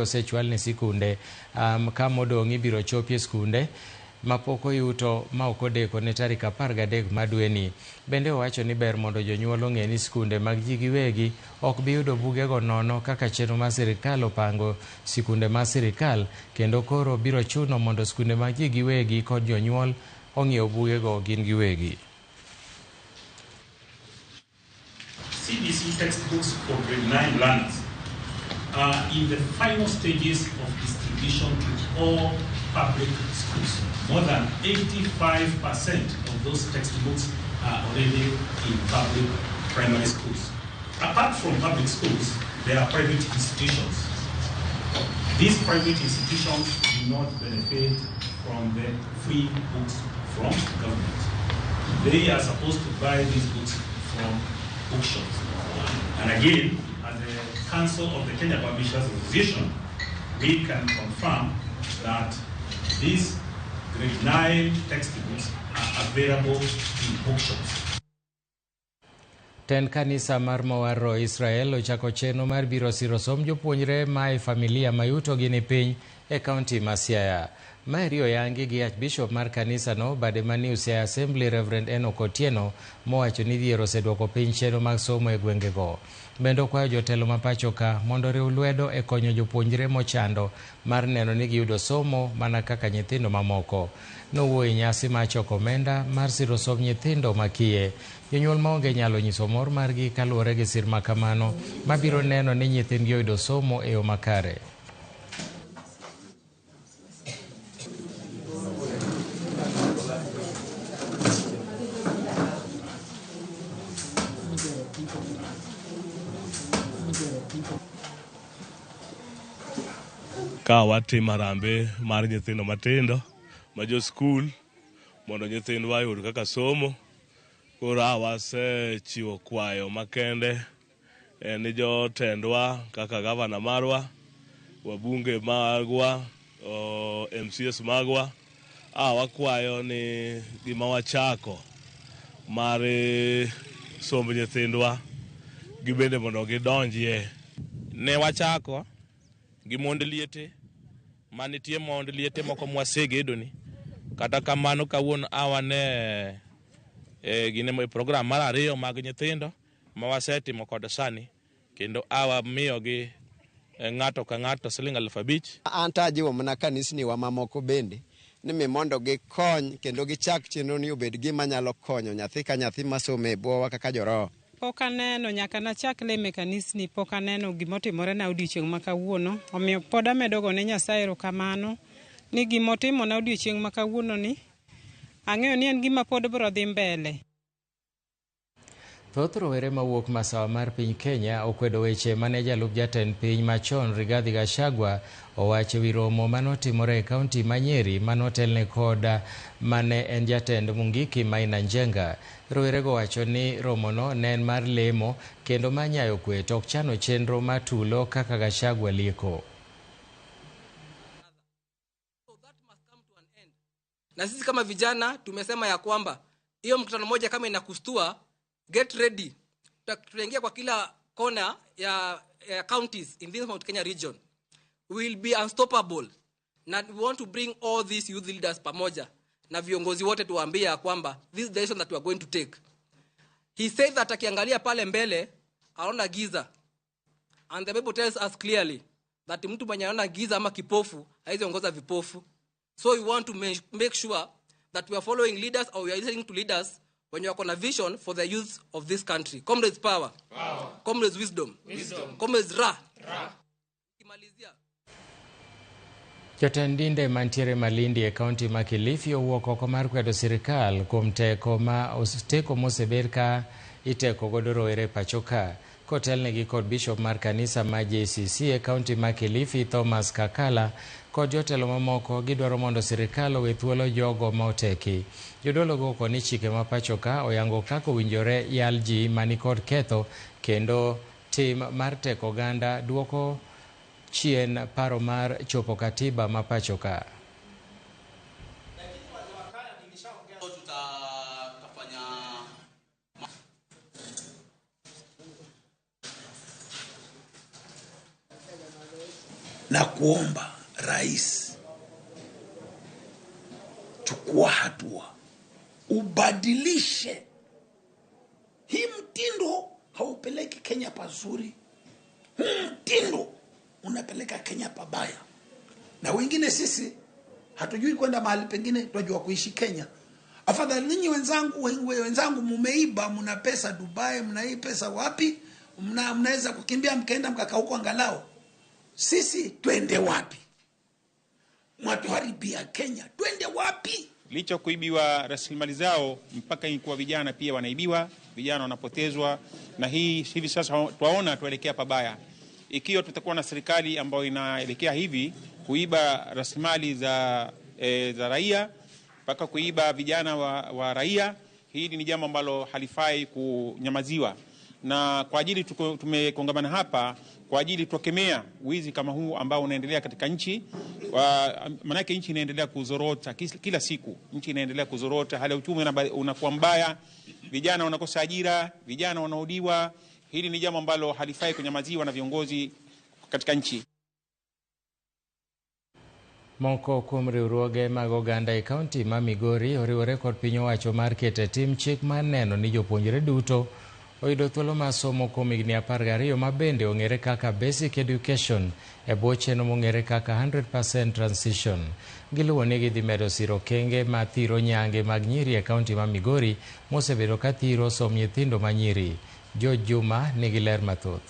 Osechwal ne sikunde ka modong' ibiro chopi e skunde mapok oyuto ma ok odeko ne tarik 13 mar dweni. Bende owacho ni ber mondo jonyuol ong'e ni skunde mag ji giwegi ok bi yudo bugego nono kaka chenro mar sirikal opango sikunde mag sirikal, kendo koro biro chuno mondo skunde mag ji giwegi kod jonyuol ong'iew bugego gin giwegi. CBC textbooks for grade 9 learners are in the final stages of distribution to all public schools. More than 85% of those textbooks are already in public primary schools. Apart from public schools, there are private institutions. These private institutions do not benefit from the free books from government. They are supposed to buy these books from bookshops. And again, as the Council of the Kenya Publishers Association, we can confirm that these grade 9 textbooks are available in bookshops. Tend kanisa mar Mawaro Israel ochako chenro mar biro siro somb jopuonjre ma e familia ma yutogi ni piny e kaunti ma Siaya. Maeri oyangi gi Archbishop mar kanisano bade mani Siaya Assembly Reverend Enoch Otieno mowacho ni dhier oseduoko piny chenro mag somo e gwengego. Bende okwayo jotelo ma pacho ka mondo oriw lwedo e konyo jopuonjre mochando mar neno ni giyudo somo mana kaka nyithindo mamoko. Nowuoyo e nyasi mar choko omenda mar siro somb nyithindo makiye. Jonyuol maonge nyalo nyiso mor margi kaluwore gi sir makamano mabiro neno ni nyithindgi oyudo somo e yo makare. Ka watimo harambee mar nyithindo matindo ma jo skul mondo nyithindwa oyud kaka somo. Koro wasechiwo kwayo makende ni jotendwa kaka gavana marwa, wabunge magwa, MCAs magwa. Wakwayo ni gima wachako mar somb nyithindwa gibende mondo gidonjie. Ne wachako gi mond liete manitie mond liete moko mwasegedoni. Kata kamano kawuono awane gine program mar ariyo mag nyithindo ma wasetimo kod sani, kendo awa miyogi ng'ato ka ng'ato siling 5,000. An to ajiwo mana kanisni wa mamoko bende ni mi mondo gikony kendo gichak chenro ni obed gima nyalo konyo nyathi ka nyathi masomo e bwowa kaka joroho. Pok aneno nyaka nachak lemo e kanisni, pok aneno gimotimore na odiochieng' ma kawuono. Omiyo pod amedo gone Nyasaye erokamano ni gimotimona odiochieng' ma kawuono ni ang'eyo ni en gima pod biro dhi mbele. Thoth rowere mawuok masawa mar piny Kenya okwedo weche mane jalup jatend piny machon Rigathi Gachagua owacho ewi romo manotimore e kaunti ma Nyeri manotelne kod mane en jatend Mungiki Maina Njenga. Rowerego wacho ni romono ne en mar lemo kendo mar nyayo kwe to ok chano chenro mar tulo kaka Gachagua lieko. Na sisi kama vijana tumesema ya kwamba hiyo mkutano moja kama inakustua, get ready. Tutaingia kwa kila kona ya counties in this Mount Kenya region. We will be unstoppable. Na we want to bring all these youth leaders pamoja na viongozi wote tuwaambie ya kwamba this direction that we are going to take. He said that akiangalia pale mbele anaona giza. And the Bible tells us clearly that mtu mwenye anaona giza ama kipofu hawezi ongoza vipofu. So we want to make sure that we are following leaders or we are listening to leaders when you are on a vision for the youth of this country. Comrades power. Power. Comrades wisdom. Wisdom. Comrades ra. Ra. Jotend dinde mantiere Malindi e kaunti ma Kilifi owuok oko mar kwedo sirikal kuom teko mosebed ka iteko godo rowere pacho ka. Kotelnegi kod bishop mar kanisa ma JCC e kaunti ma Kilifi Thomas Kakala kod jotelo mamoko gidwaro mondo sirikal owe thuolo jogo ma oteki. Jodolo go koni chike ma pacho ka oyango kaka owinjore yal ji manikod ketho kendo tim mar teko oganda duoko chien paro mar chopo katiba ma pacho ka. Na kuomba rais, chukua hatua, ubadilishe hii mtindo. Haupeleki Kenya pazuri, huu mtindo unapeleka Kenya pabaya. Na wengine sisi hatujui kwenda mahali pengine, tunajua kuishi Kenya. Afadhali ninyi wenzangu mumeiba, mna pesa Dubai, mna hii pesa wapi, mnaweza kukimbia mkaenda mkakaa huko angalau. Sisi twende wapi? Mwatuharibia Kenya, twende wapi? Licha kuibiwa rasilimali zao, mpaka kuwa vijana pia wanaibiwa, vijana wanapotezwa, na hii hivi sasa twaona tuelekea pabaya. Ikiwa tutakuwa na serikali ambayo inaelekea hivi kuiba rasilimali za raia mpaka kuiba vijana wa raia, hili ni jambo ambalo halifai kunyamaziwa. Na kwa ajili tumekongamana hapa kwa ajili tuokemea wizi kama huu ambao unaendelea katika nchi. Maanake nchi inaendelea kuzorota kila siku, nchi inaendelea kuzorota, hali ya uchumi unakuwa mbaya, vijana wanakosa ajira, vijana wanaudiwa. Hili ni jambo ambalo halifai kunyamaziwa na viongozi katika nchi. Moko kuom riwruoge mag oganda e kaunti ma Migori oriwore kod piny owacho mar keto e tim chik mar neno ni jopuonjre duto oyudo thuolo mar somo kuom higni 12 ma bende ong'ere kaka basic education e bwo chenro mong'ere kaka 100% transition. Giluwo ni gidhi medo siro okenge ma thiro nyange mag nyiri e kaunti ma Migori mosebedo ka thiro som nyithindo ma nyiri. George Juma nigi ler mathoth.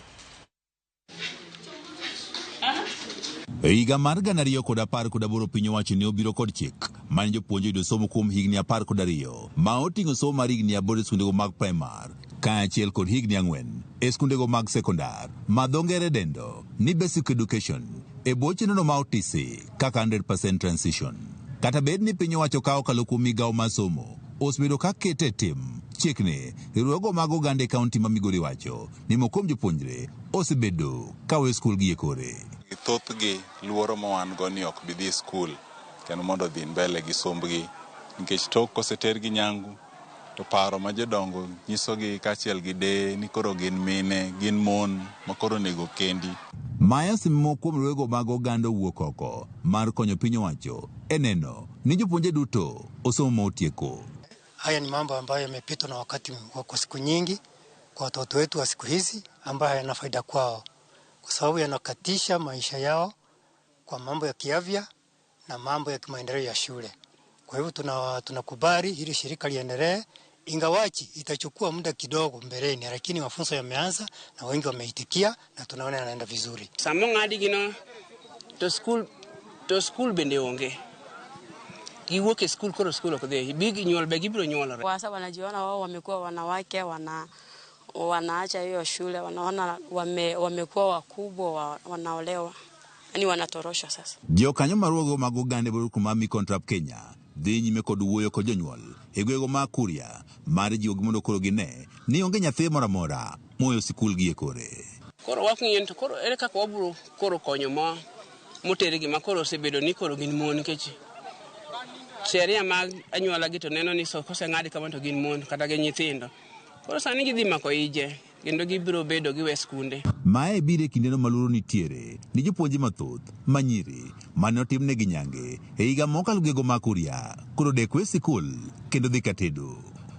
E higa mar 2018 piny owacho ne obiro kod chik mane jopuonj oyudo somo kuom higni 12 ma oting'o somo mar higni 8 e skundego mag primar kaachiel kod higni 4 e skundego mag sekondar ma dho ngere dendo ni basic education e bwo chenrono ma otisi kaka 100% transition. Kata bed ni piny owacho ka okalo kuom migawo mar somo osebedo ka kete tim chikni, riwruoge mag oganda e kaunti ma Migori wacho ni moko kuom jopuonjre osebedo ka weyo skul gi e kore. Thothgi luoro ma wan go ni ok bi dhi skul kendo mondo odhi mbele gi sombgi, nikech tok kosetergi nyangu to paro ma jodongo nyisogi kaachiel gi deye ni koro gin mine, gin mon ma koro onego kendi. Maya osemiyo moko kuom riwruoge mag oganda owuok oko mar konyo piny owacho e neno ni jopuonje duto osomo ma otieko. Haya ni mambo ambayo yamepitwa na wakati kwa siku nyingi kwa watoto wetu wa siku hizi, ambayo hayana faida kwao kwa sababu yanakatisha maisha yao kwa mambo ya kiafya na mambo ya kimaendeleo ya shule. Kwa hivyo tunakubali hili shirika liendelee, ingawachi itachukua muda kidogo mbeleni, lakini mafunzo yameanza na wengi wameitikia na tunaona yanaenda vizuri. Samo ng'adi gino to school bende onge. Giwuok e skul koro skul ok dhi. Big nyuol be gibiro nyuolore. Kwa sababu wanajiona wao wamekuwa wanawake, wanaacha hiyo shule, wanaona wamekuwa wakubwa, wanaolewa. Yaani wanatoroshwa sasa. Jokanyo mar riwruoge mag oganda e kuma Mi Contrap Kenya dhi nyime kod wuoyo kod jonyuol e gwenge mag Kuria mar jiwogi mondo koro gine ni onge nyathi moro amora moweyo sikul gi e kore. Koro wakng'iyo to koro ere kaka wabiro koro konyo ma motergi ma koro osebedo ni koro gin mon, nikech sheria mag anyuola gi to neno ni koseng'adi kama to gin mon kata gin nyithindo. Koro sani gidhi mako ije kendo gibiro bedo giwe skunde. Mae biro e kindeno ma luoro nitiere ni jopuonje mathoth ma nyiri mane otimnegi nyange e higa mokalo gwenge mag Kuria koro dek we sikul kendo dhi katedo.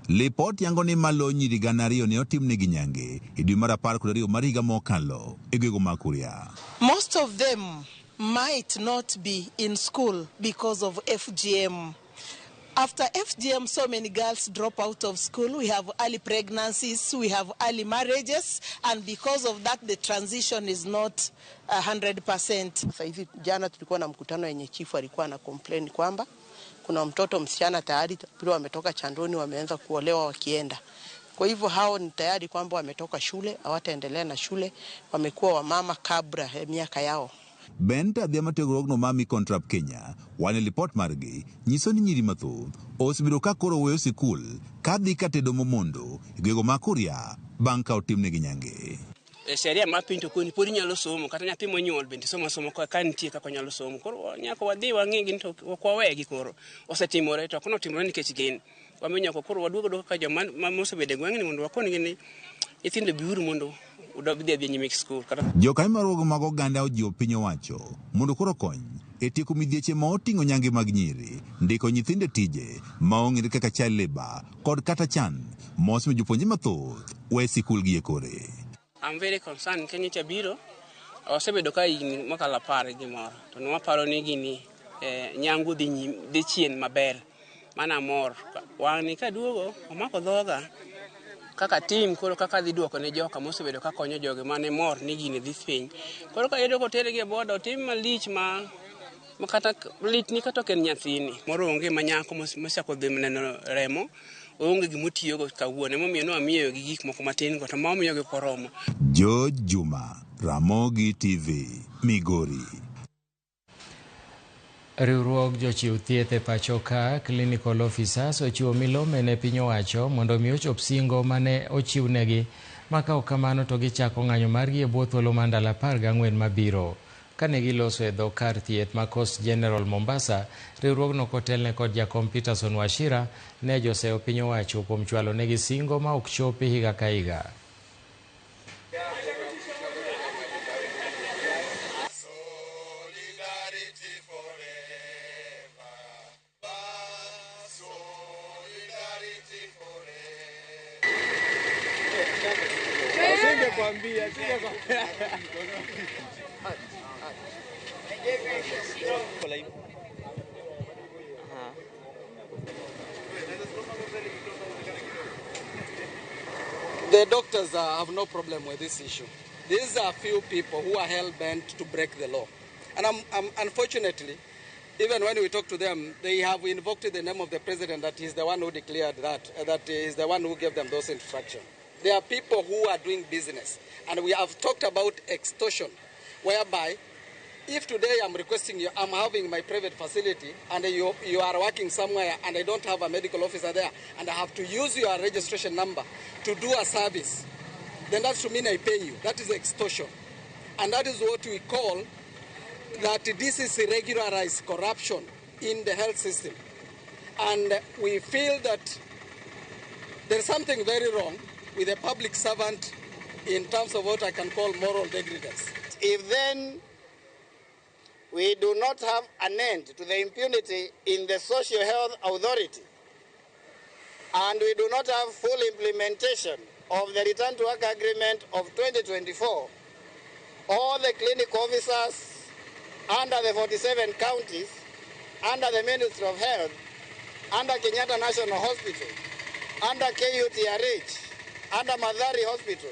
Lipot yango ni malo nyiri 2,000 ne otimnegi nyange e dwe mar 12 mar higa mokalo e gwenge mag Kuria. Most of them might not be in school because of FGM. After FGM, so many girls drop out of school. We have early pregnancies, we have early marriages, and because of that, the transition is not 100%. Sasa hivi jana tulikuwa na mkutano yenye chifu alikuwa na complain kwamba kuna mtoto msichana tayari pia wametoka chandoni wameanza kuolewa wakienda. Kwa hivyo hao ni tayari kwamba wametoka shule, hawataendelea na shule, wamekuwa wamama kabla ya miaka yao. Benta adhiambo tiegruogno mar Mi Contrap Kenya wane lipot margi nyiso ni nyiri mathoth osebedo ka koro weyo sikul ka dhi katedo momondo e gwenge mag Kuria bang' ka otimnegi nyange. E sheria mar piny to koni pod inyalo somo kata nyathi monyuol bende somo asoma ka nitie kaka onyalo somo. Koro nyaka wadhi wang'i gin to ok wawegi koro. Osetimore to ok notimore nikech gin. Wamiyo nyaka koro waduog aduoga kaka joma mosebedo e gweng'ni mondo wakongi ni nyithindo biuru mondo udhi adhiya nyime gi skul kata Jokanyo mar riwruoge mag oganda ojiwo piny owacho mondo koro okony e tieko midhieche ma oting'o nyange mag nyiri, ndiko nyithindo e tije ma ong'ere kaka child labour kod kata chan ma osemiyo jopuonjre mathoth we sikul gi e kore. I'm very concerned nikech nyocha biro osebedo ka higni mokalo 10 gimoro to nwaparo ni gini nyangu dhi chien maber mana mor wang'ni kaduogo omako dhoga kaka tim koro kaka dhi duoko ne joka mosebedo ka konyo jogi mane mor ni gini dhi piny koro ka yudo kotergi e boda otim malich ma kata lit ni kata ok en nyathini moro onge ma nyako mosechako dhi neno remo onge gimotiyogo kawuono emomiyo nwamiyo gi gik moko matin go to ma omiyogi koromo. George Juma, Ramogi TV, Migori. Riwruog jochiw thieth e pacho ka clinical officers ochiwo milome ne piny owacho mondo mi ochop singo mane ochiwnegi ma ka ok kamano to gichako ng'anyo margi e bwo thuolo mar ndalo 14 mabiro. Kane giloso e dho kar thieth ma Coast General Mombasa, riwruogno kotelne kod jakom Peterson Wachira ne joseyo piny owacho kuom chwalo negi singo ma ok chopi higa ka higa. The doctors have no problem with this issue. These are few people who are hell-bent to break the law. And unfortunately, even when we talk to them, they have invoked the name of the president, that he's the one who declared that, that he is the one who gave them those instructions. There are people who are doing business. And we have talked about extortion, whereby if today I'm requesting you, I'm having my private facility, and you are working somewhere, and I don't have a medical officer there, and I have to use your registration number to do a service, then that should mean I pay you. That is extortion. And that is what we call that this is irregularized corruption in the health system. And we feel that there's something very wrong with a public servant in terms of what I can call moral degradance. If then we do not have an end to the impunity in the Social Health Authority, and we do not have full implementation of the Return to Work Agreement of 2024, all the clinic officers under the 47 counties, under the Ministry of Health, under Kenyatta National Hospital, under KUTRH, under Mathari Hospital,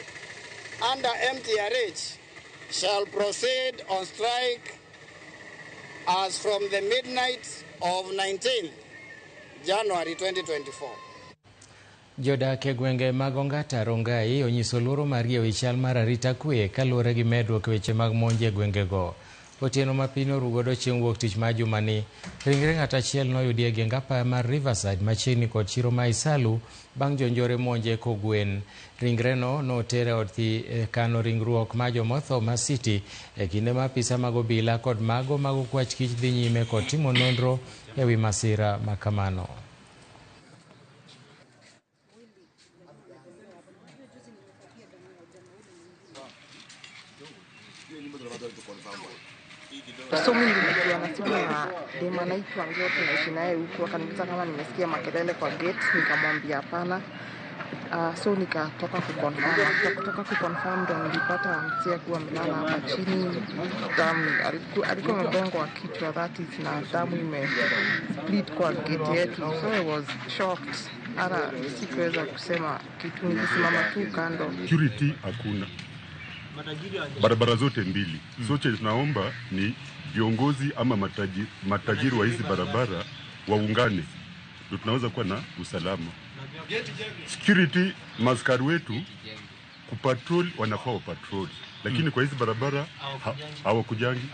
under MTRH, shall proceed on strike as from the midnight of 19th January 2024. Jodak e gwenge mag Ongata Rongai onyiso luoro margi ewi chal mar arita kwe kaluwore gi medruok weche mag monj e gwengego. Otieno ma piny orugodo chieng' wuok tich mar jumani, ringre ng'at achiel noyudi e geng apaya mar Riverside machiegni kod chiro ma Isalu bang' jonjore monje kogwen. Ringreno noter e od kano ringruok ma jomotho ma City e kinde ma apisa mag obila kod mago mag okwach kich dhi nyime kod timo nonro ewi masira ma kamano. So mimi nilikuwa na simu na dema anaitwa Ngeo, tunaishi naye huku, akaniuliza kama nimesikia makelele kwa gate, nikamwambia hapana. So nikatoka kuconfirm. After kutoka kuconfirm ndo nilipata mzee kuwa amelala hapa chini. Damu alikuwa amegongwa kichwa, that is, na damu ime split kwa gate yetu. So I was shocked. Hata sikuweza kusema kitu, nilisimama tu kando. Security hakuna. Barabara zote mbili. So chenye tunaomba ni viongozi ama matajiri wa hizi barabara waungane, ndio tunaweza kuwa na usalama. Security, maskari wetu kupatrol wanafaa wapatrol, lakini kwa hizi barabara hawakujangi.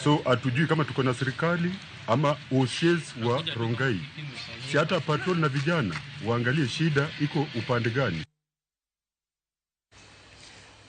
So hatujui kama tuko na serikali ama OCS wa Rongai. Si hata patrol na vijana waangalie shida iko upande gani.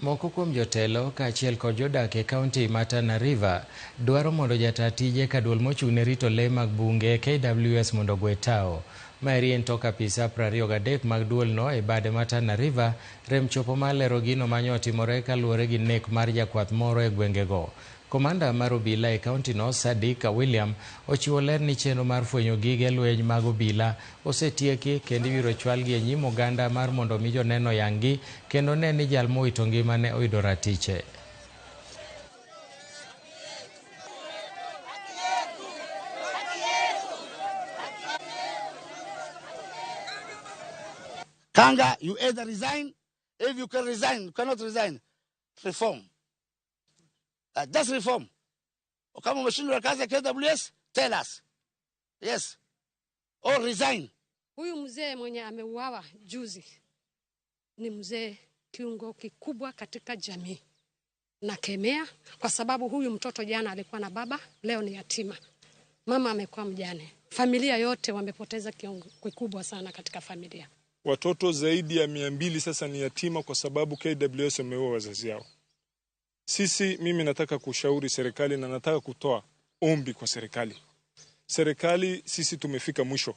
Moko kuom jotelo kaachiel kod jodak e kaunti ma Tana River dwaro mondo jata tije ka duol mochung' ne rito lee mag bunge KWS mondo ogwe tao. Maeri en tok apisa 23 mag duolno e bade ma Tana River rem chopo mar lero gino manyo otimore kaluwore gi nek mar jakwath moro e gwengego. Komanda mar obila e kauntino Sadika William ochiwo ler ni chenro mar fwenyo gige lweny mag obila osetieki kendo ibiro chwalgi e nyim oganda mar mondo mi joneno oyanggi kendo ne ni jal mowito ngimane oyudo ratiche. Kanga, you either resign. If you can resign, you cannot resign. Reform. Just reform. Kama umeshindwa kazi ya KWS, tell us. Yes. Or resign. Huyu mzee mwenye ameuawa juzi ni mzee kiungo kikubwa katika jamii. Nakemea kwa sababu huyu mtoto jana alikuwa na baba, leo ni yatima. Mama amekuwa mjane. Familia yote wamepoteza kiungo kikubwa sana katika familia. Watoto zaidi ya 200 sasa ni yatima kwa sababu KWS wameua wazazi yao. Mimi nataka kushauri serikali na nataka kutoa ombi kwa serikali. Serikali, sisi tumefika mwisho.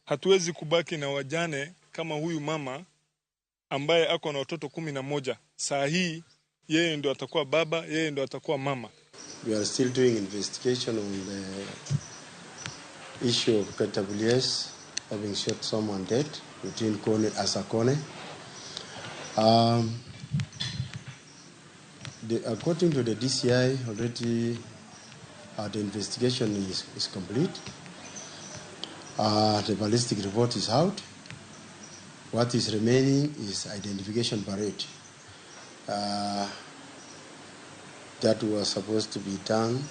Hatuwezi kubaki na wajane kama huyu mama ambaye ako na watoto 11. Saa hii yeye ndo atakuwa baba, yeye ndo atakuwa mama. We are still doing investigation on the issue of KWS having shot someone dead between Kone and Asakone. According to the DCI, already the investigation is complete. The ballistic report is out. What is remaining is identification parade. That was supposed to be done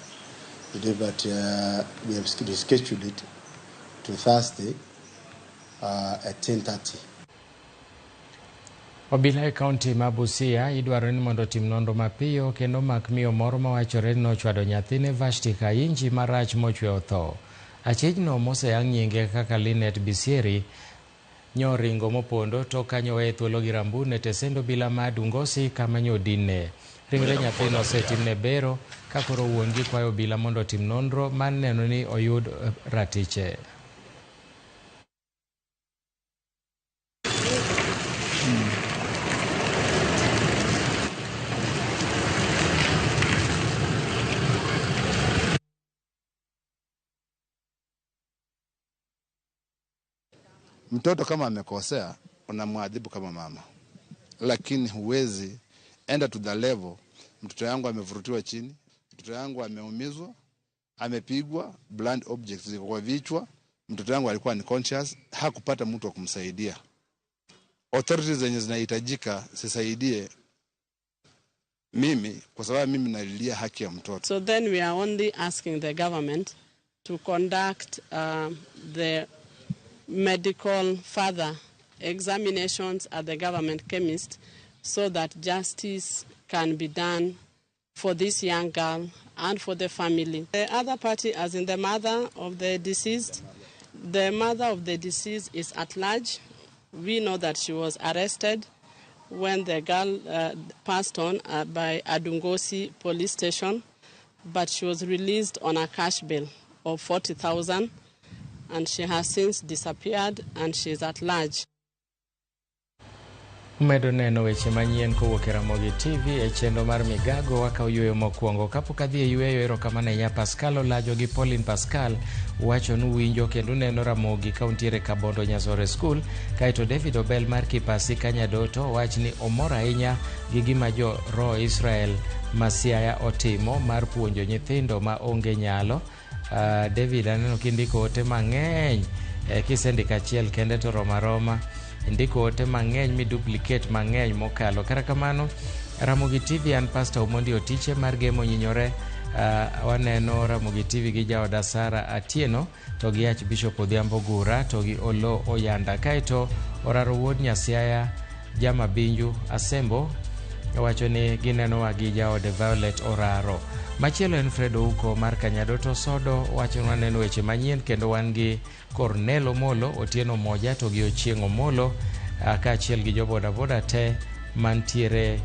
today, but we have rescheduled it to Thursday at 10:30. Obila e kaunti ma Busia idwaro ni mondo otim nonro mapiyo kendo mak miyo moro mawachore ni nochwado nyathine Vashti Kayinji marach mochwe otho. Achijno moseyang nyinge kaka Linet Bisieri nyoringo mopondo tok ka nyowe thuolo gi rambun e tesend obila ma Dungosi kama nyodinne. Ringre nyathino osetimne bero ka koro wuon gi kwayo obila mondo otim nonro mar neno ni oyud ratiche. Mtoto kama amekosea unamwadhibu kama mama, lakini huwezi enda to the level mtoto yangu amevurutiwa chini, mtoto yangu ameumizwa, amepigwa, blunt objects ziko kwa vichwa, mtoto yangu alikuwa unconscious, hakupata mtu wa kumsaidia. Authorities zenye zinahitajika zisaidie mimi kwa sababu mimi nalilia haki ya mtoto. So then we are only asking the government to conduct the medical further examinations at the government chemist so that justice can be done for this young girl and for the family. The other party, as in the mother of the deceased, the mother of the deceased is at large. We know that she was arrested when the girl passed on by Adungosi police station, but she was released on a cash bail of 40,000. And she has since disappeared and she is at large. Umedo neno weche manyien kowuok e Ramogi TV e chenro mar Migago wakaw yueyo mokwongo. Kapok adhi e yueyo, erokamano ahinya Pascal Olajo gi Pauline Pascal wacho ni uwinjo kendo uneno Ramogi ka untiere Kabondo Nyasore School. Kaeto David Obel mar Kipasi Kanyadoto wach ni omor ahinya gi gima jo Roho Israel ma Siaya otimo mar puonjo nyithindo ma onge nyalo. David aneno kindiko ote mang'eny, kisendiko achiel kende to roma roma, indiko ote mang'eny mi duplicate mang'eny mokalo. Kata kamano Ramogi TV an Pastor Omondi Otiche mar Gemo Nyinyore. Waneno Ramogi TV gi jaoda Sara Atieno to gi Archbishop Odhiambo Gura to gi Olo Oyanda. Kaeto Oraro wuod Nyasiaya Jamabinju Asembo owacho ni ginenowa gi jaode Violet Oraro. Machielo en Fred Ouko mar Kanyadoto Sodo wacho ni waneno weche manyien kendo wan gi Cornel Omolo, Otieno Moja to gi Ochieng' Omolo kaachiel gi jo bodaboda te mantiere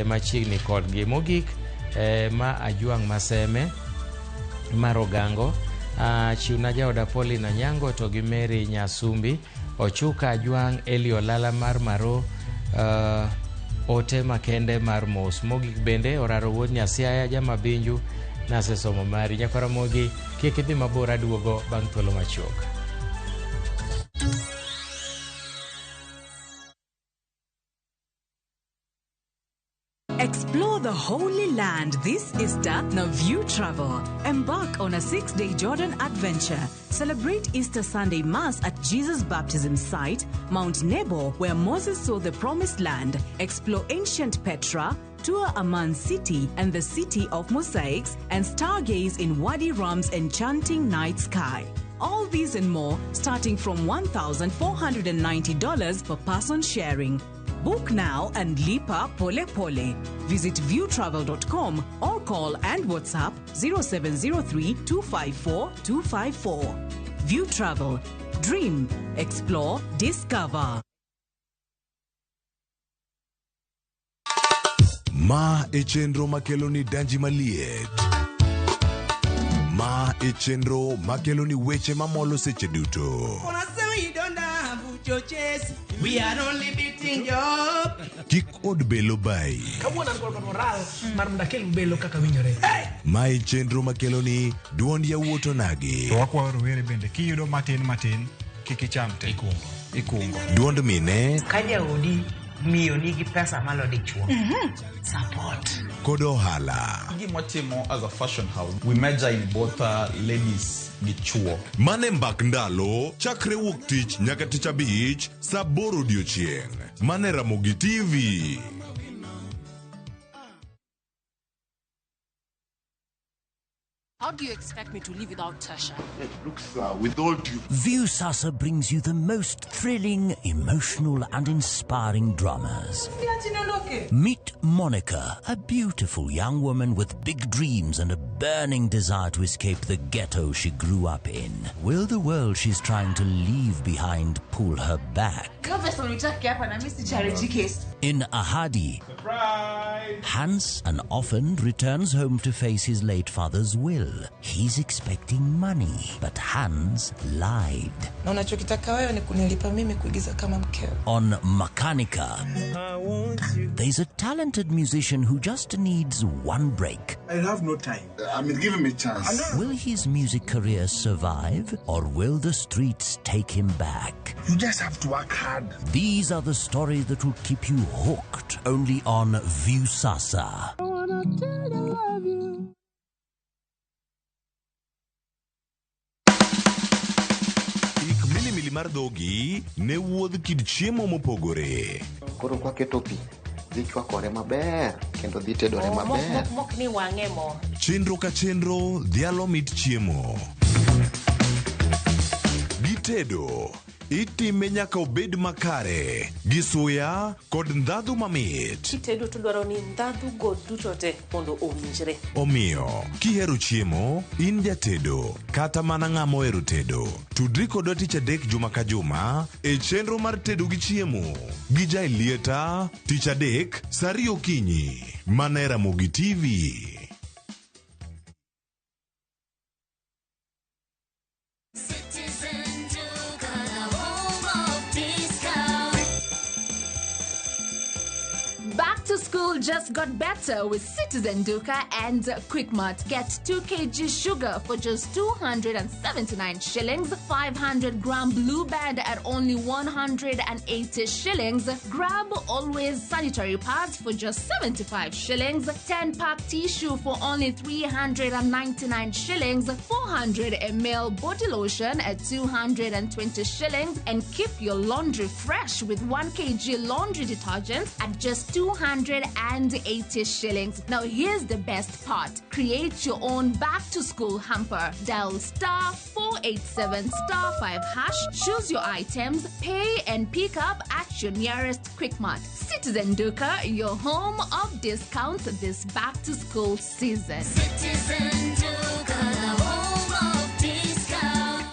machiegni kodgi. Mogik ma Ajwang' Maseme mar Ogango Chiwna jaoda Pauline Anyango to gi Mary Nyasumbi, Ochuka Ajwang', Eli Olala mar Maro, ote makende mar mos. Mogik bende Oraro wuod Nyasiaya Jamabinju nasesomo mari. Nyakwar Ramogi, kik idhi mabor, aduogo bang' thuolo machuok. Explore the Holy Land this Easter na View Travel. Embark on a 6-day Jordan adventure. Celebrate Easter Sunday Mass at Jesus' baptism site, Mount Nebo, where Moses saw the Promised Land. Explore ancient Petra, tour Amman City and the City of Mosaics, and stargaze in Wadi Rum's enchanting night sky. All these and more starting from $1,490 per person sharing. Book now and lipa pole pole. Visit viewtravel.com or call and WhatsApp 0703 254 254. View Travel. Dream, explore, discover. Ma e chenro makelo ni danji maliet. Ma e chenro makelo ni weche mamolo seche duto. We are only beating job. Kik od belo bai. Kawuono an kod moral mar mondo akel belo kaka winjore. Ma e chenro makelo ni duond yawuot onagi. To wakwayo rowere bende kiyudo matin matin kik icham te. Ikungo. Duond mine. Ka jaodi miyo nigi pesa malo dichuo. Support. Kod ohala. Gima watimo as a fashion house, we major in both ladies gi chuo. Mane mbak ndalo chakre wuok tich nyaka tich abich saa aboro odiochieng'. Mane Ramogi TV. How do you expect me to live without Tasha? It looks with all due. Viusasa brings you the most thrilling, emotional, and inspiring dramas. Meet Monica, a beautiful young woman with big dreams and a burning desire to escape the ghetto she grew up in. Will the world she's trying to leave behind pull her back? In Ahadi, Surprise! Hans, an orphan, returns home to face his late father's will. He's expecting money, but Hans lied. Na unachokitaka wewe ni kunilipa mimi kuigiza kama mkeo. On Makanika, there's a talented musician who just needs one break. I have no time. I mean, give him a chance. Will his music career survive, or will the streets take him back? You just have to work hard. These are the stories that will keep you hooked only on Viusasa. I wanna tell you I love you. Ik milimili mar dhogi ne wuodh kit chiemo mopogore. Koro kwaketo pi, dhi chwakore maber kendo dhi tedore maber. Mok ni wang'e mo. Chenro ka chenro dhialo mit chiemo. Gitedo itime nyaka obed makare gi suya kod ndhadhu mamit. Kitedo to dwaro ni ndhadhu go duto te mondo owinjre. Omiyo, kihero chiemo, in jatedo kata mana ng'ama ohero tedo, tudri kodwa tich adek juma ka juma e chenro mar tedo gi chiemo gi Jaelieta tich adek saa ariyo okinyi mana e Ramogi TV. Citizen Duka, the home of discount. Back to school just got better with Citizen Duka and Quickmart. Get 2 kg sugar for just 279 shillings, 500 gram blue band at only 180 shillings. Grab Always sanitary pads for just 75 shillings, 10 pack tissue for only 399 shillings, 400 ml body lotion at 220 shillings, and keep your laundry fresh with 1 kg laundry detergent at just 280 shillings. Now here's the best part. Create your own back to school hamper. Dial star 487 star 5 hash, choose your items, pay and pick up at your nearest Quickmart. Citizen Duka, your home of discounts this back to school season. Citizen Duka, the home of discount.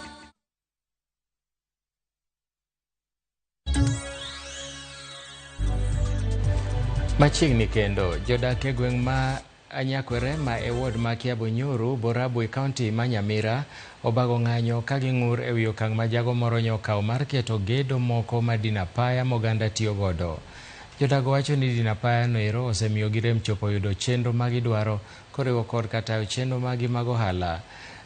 Machiegni kendo, jodak e gweng' ma Nyakwerema e ward ma Kiabonyoru, Borabu e kaunti ma Nyamira obago ng'anyo ka ging'ur e wi okang' ma jago moro nyokawo mar keto gedo moko ma din apaya moganda tiyo godo. Jodago wacho ni din apaya no ero osemiyo girem chopo yudo chenro ma gidwaro koriwo kod katayo chenro magi mag ohala.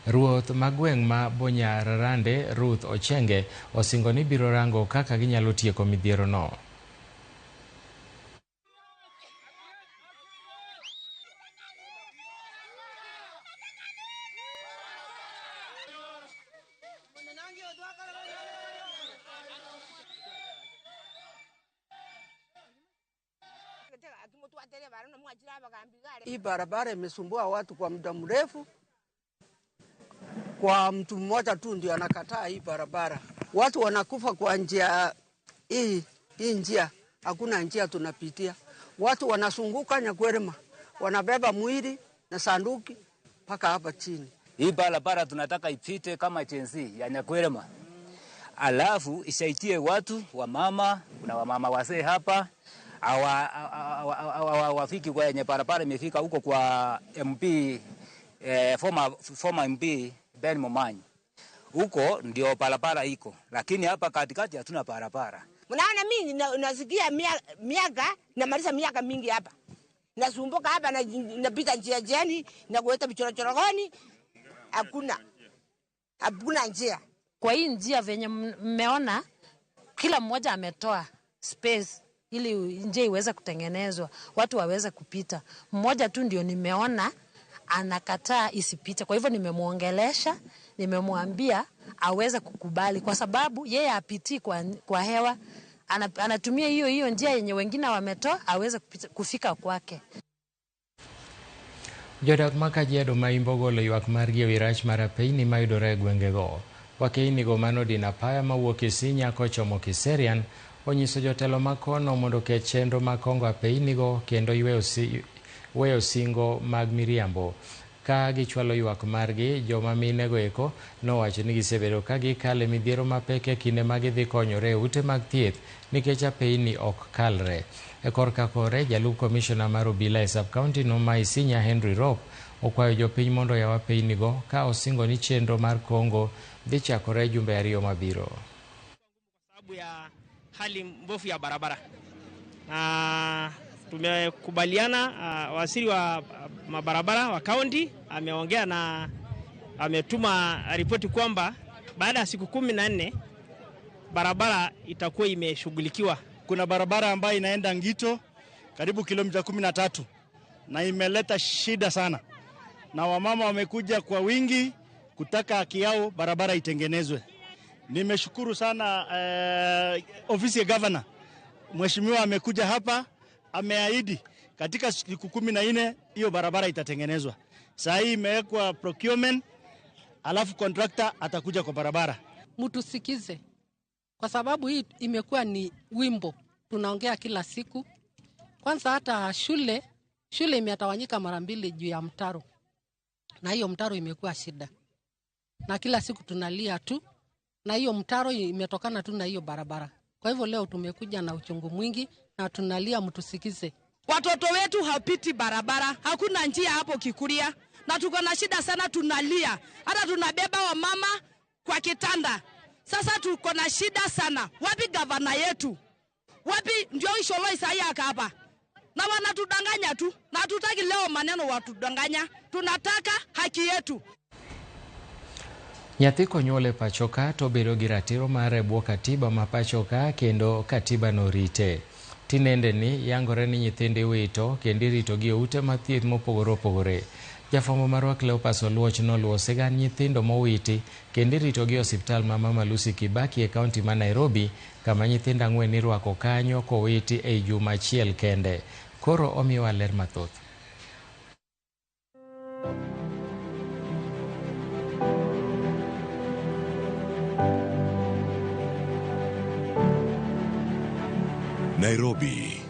Ruoth ma gweng' ma Bonyararande, Ruth Ochenge, osingo ni biro rango kaka ginyalo tieko midhiero no. Hii barabara imesumbua watu kwa muda mrefu. Kwa mtu mmoja tu ndio anakataa hii barabara. Watu wanakufa kwa njia hii njia, hakuna njia tunapitia. Watu wanasunguka Nyakwerema, wanabeba mwili na sanduki mpaka hapa chini. Hii barabara tunataka ipite kama chenzi ya Nyakwerema. Alafu isaitie watu wamama, kuna wamama wazee hapa hawafiki kwenye barabara imefika huko kwa MP, former MP Ben Momanyi. Huko ndio barabara iko, lakini hapa katikati hatuna barabara. Mnaona mimi nasikia miaka namaliza miaka mingi hapa. Nasumbuka hapa na napita njia jiani na kuleta vichorochoroni. Hakuna njia. Kwa hii njia venye mmeona kila mmoja ametoa space ili njia iweze kutengenezwa, watu waweze kupita. Mmoja tu ndio nimeona anakataa isipite. Kwa hivyo nimemuongelesha, nimemwambia aweze kukubali kwa sababu yeye hapitii kwa hewa, anatumia hiyo njia yenye wengine wametoa aweze kufika kwake. Jodak ma Kajiado ma Imbo golo ywak margi ewi rach mar apeyni mayudore e gwengego. Wakeini go manodin apaya mawuok Isinya kochomo Kiserian onyiso jotelo ma kono mondo oket chenro mag kongo apeynigo kendo weyo singo mag miriambo. Ka gichwalo ywak margi, joma minego eko nowacho ni gisebedo ka gikale midhiero mapek e kinde ma gidhi konyore e ute mag thieth nikech apeyni ok kalre. E korka kore, jalup komishona mar obila e sub-county no ma Isinya Henry Rop okwayo jopiny mondo oyaw apeynigo ka osingo ni chenro mar kongo dhi chakore jumbe 2 mabiro. Sababu ya hali mbovu ya barabara na tumekubaliana, waziri wa mabarabara wa kaunti ameongea na ametuma ripoti kwamba baada ya siku 14 barabara itakuwa imeshughulikiwa. Kuna barabara ambayo inaenda Ngito karibu kilomita 13 na imeleta shida sana, na wamama wamekuja kwa wingi kutaka haki yao, barabara itengenezwe. Nimeshukuru sana ofisi ya governor, mheshimiwa amekuja hapa, ameahidi katika siku 14 hiyo barabara itatengenezwa. Saa hii imewekwa procurement, alafu contractor atakuja kwa barabara. Mtusikize, kwa sababu hii imekuwa ni wimbo tunaongea kila siku. Kwanza hata shule imetawanyika mara 2 juu ya mtaro, na hiyo mtaro imekuwa shida, na kila siku tunalia tu, na hiyo mtaro imetokana tu na hiyo barabara. Kwa hivyo leo tumekuja na uchungu mwingi na tunalia, mtusikize. Watoto wetu hapiti barabara, hakuna njia hapo Kikuria, na tuko na shida sana, tunalia. Hata tunabeba wamama kwa kitanda. Sasa tuko na shida sana. Wapi gavana yetu? Wapi ndio Isholo Isaiah hapa? Na wanatudanganya tu, na hatutaki leo maneno watudanganya. Tunataka haki yetu. Nyathi konyuol e pacho ka to bedo gi ratiro mar e bwo katiba ma pacho ka kendo katiba no rite. Tinende ni yangore ni nyithindo iwito kendo iritogi e ute mag thieth mopogore opogore. Jafwambo marwa Cleopas Oluoch noluwo sigand nyithindo mowiti kendo iritogi e osiptal ma Mama Lucy Kibaki e kaunti ma Nairobi, kama nyithindo 4 irwako kanyo kowiti ei juma achiel kende. Koro omiwa ler mathoth. Nairobi,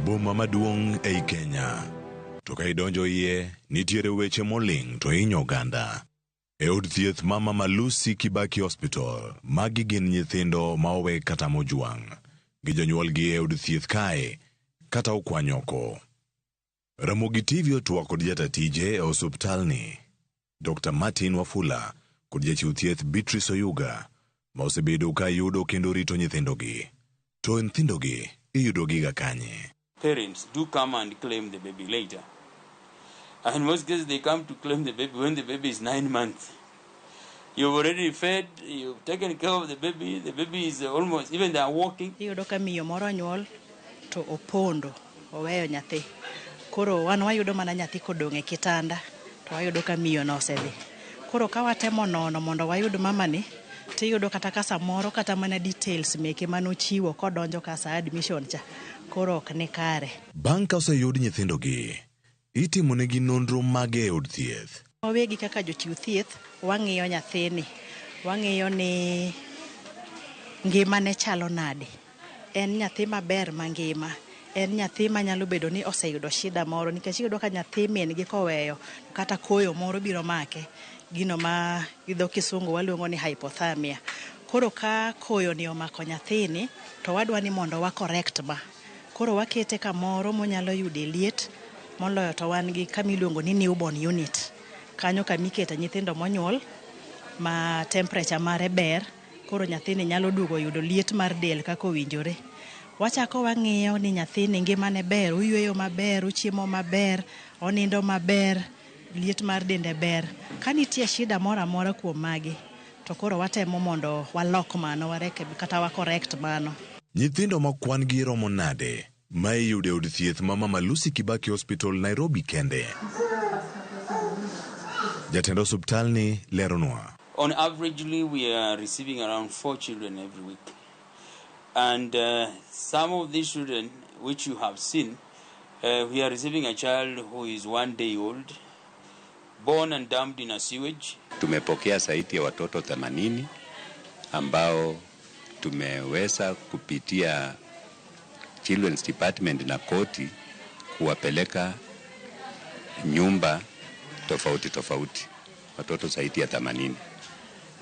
boma maduong' ei Kenya. To ka idonjo iye, nitiere weche moling' to hinyo oganda. E od thieth ma Mama Lucy Kibaki Hospital, magi gin nyithindo ma owe kata mojwang' gi jonyuolgi e od thieth kae kata okwany oko. Ramogi TV otwak kod jata tije e osuptalni, Dr. Martin Wafula kod jachiw thieth Beatrice Oyuga ma osebedo ka yudo kendo rito nyithindogi. To nyithindogi iyudogiga kanye? Parents do come and claim the baby later. And in most cases, they come to claim the baby when the baby is 9 months. You've already fed, you've taken care of the baby is almost, even they are walking. Iyudo ka miyo moro onyuol to opondo oweyo nyathi. Koro wan wayudo mana nyathi kodong' e kitanda to wayudo ka miyo no osedhi. Koro ka watemo nono mondo wayud mamani tiyudo kata ka samoro kata mana details meke manochiwo kodonjo ka sa admission cha koro ok ni kare. Bang' ka oseyud nyithindogi, itimonegi nonro mage e od thieth. Wawegi kaka jochiw thieth wang'iyo nyathini, wang'iyo ni ngimane chalo nade. En nyathi maber mangima, en nyathi manyalo bedo ni oseyudo shida moro nikech iyudo ka nyathi min gi koweyo kata koyo moro biro make, gino ma gi dho kisungu waluongo ni hypothermia. Koro ka koyo ni omako nyathini to wadwa ni mondo wa correct ma. Koro wakete kamoro monyalo yude liet moloyo to wan gi kama iluongo ni newborn unit. Kanyo kamikete nyithindo monyuol ma temperature mare ber koro nyathini nyalo duogo yudo liet mar del kaka owinjore. Wachako wang'iyo ni nyathini ngimane ber, oyweyo maber, ochiemo maber, onindo maber, liet mar dende ber. Ka nitie shida moro amora kuom magi, to koro watemo mondo walok mano, warekeb kata wa correct mano. Nyithindo ma kwan gi romo nade ma iyudo e od thieth ma Mama Lucy Kibaki Hospital Nairobi kende? Jatend osuptalni leronwa. On averagely, we are receiving around four children every week. And some of these children, which you have seen, we are receiving a child who is 1 day old, born and dumped in a sewage. Tumepokea zaidi ya watoto 80 ambao tumeweza kupitia Children's Department na koti kuwapeleka nyumba tofauti tofauti, watoto zaidi ya 80,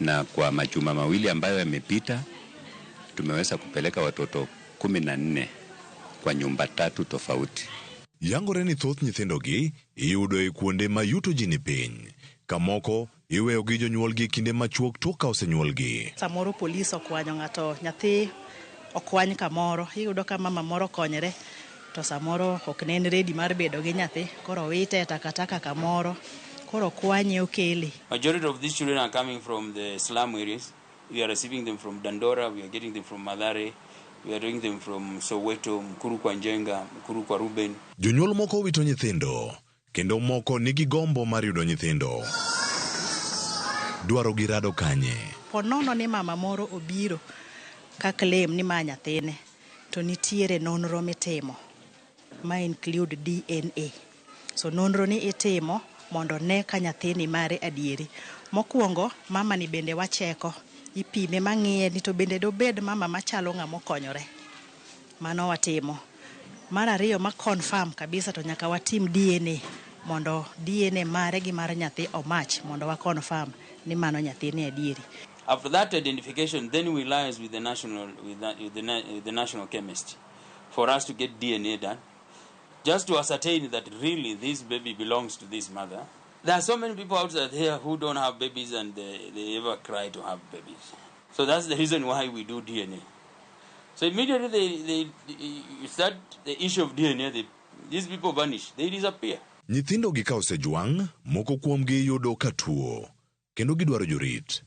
na kwa majuma 2 ambayo yamepita tumeweza kupeleka watoto 14 kwa nyumba tatu tofauti. Yangore ni thoth nyithindogi iyudo e kuonde ma yuto ji ni piny, kamoko iweyo gi jonyuolgi e kinde machuok tok ka osenyuolgi. Samoro polis okwanyo ng'ato, nyathi okwany kamoro, iyudo ka mama moro konyre to samoro ok ne en ready mar bedo gi nyathi, koro owite e takataka kamoro, koro okwanye okele. Majority of these children are coming from the slum areas. We are receiving them from Dandora, we are getting them from Mathare, we are getting them from Soweto, Mukuru kwa Njenga, Mukuru kwa Ruben. Jonyuol moko wito nyithindo, kendo moko nigi gombo mar yudo nyithindo. Dwaro gi rado kanye? Po nono ni mama moro obiro ka claim ni ma nyathine, to nitiere nonro mitimo ma include DNA. So nonro ni itimo mondo ne ka nyathini mare adieri. Mokwongo, mama ni bende wacheko, ipime mang'iye ni to bende dobed mama machalo ng'ama okonyore. Mano watimo. Mar ariyo ma confirm kabisa to nyaka watim DNA mondo DNA mare gi mar nyathi o-match mondo wa confirm ni mano nyathini adieri. After that identification, then we liaise with the national chemist for us to get DNA done, just to ascertain that really this baby belongs to this mother. There are so many people outside here who don't have babies and they ever cry to have babies. So that's the reason why we do DNA. So immediately they start the issue of DNA, these people vanish, they disappear. Nyithindo gi ka osejwang', moko kuomgi yudo ka tuo, kendo gidwaro jorit.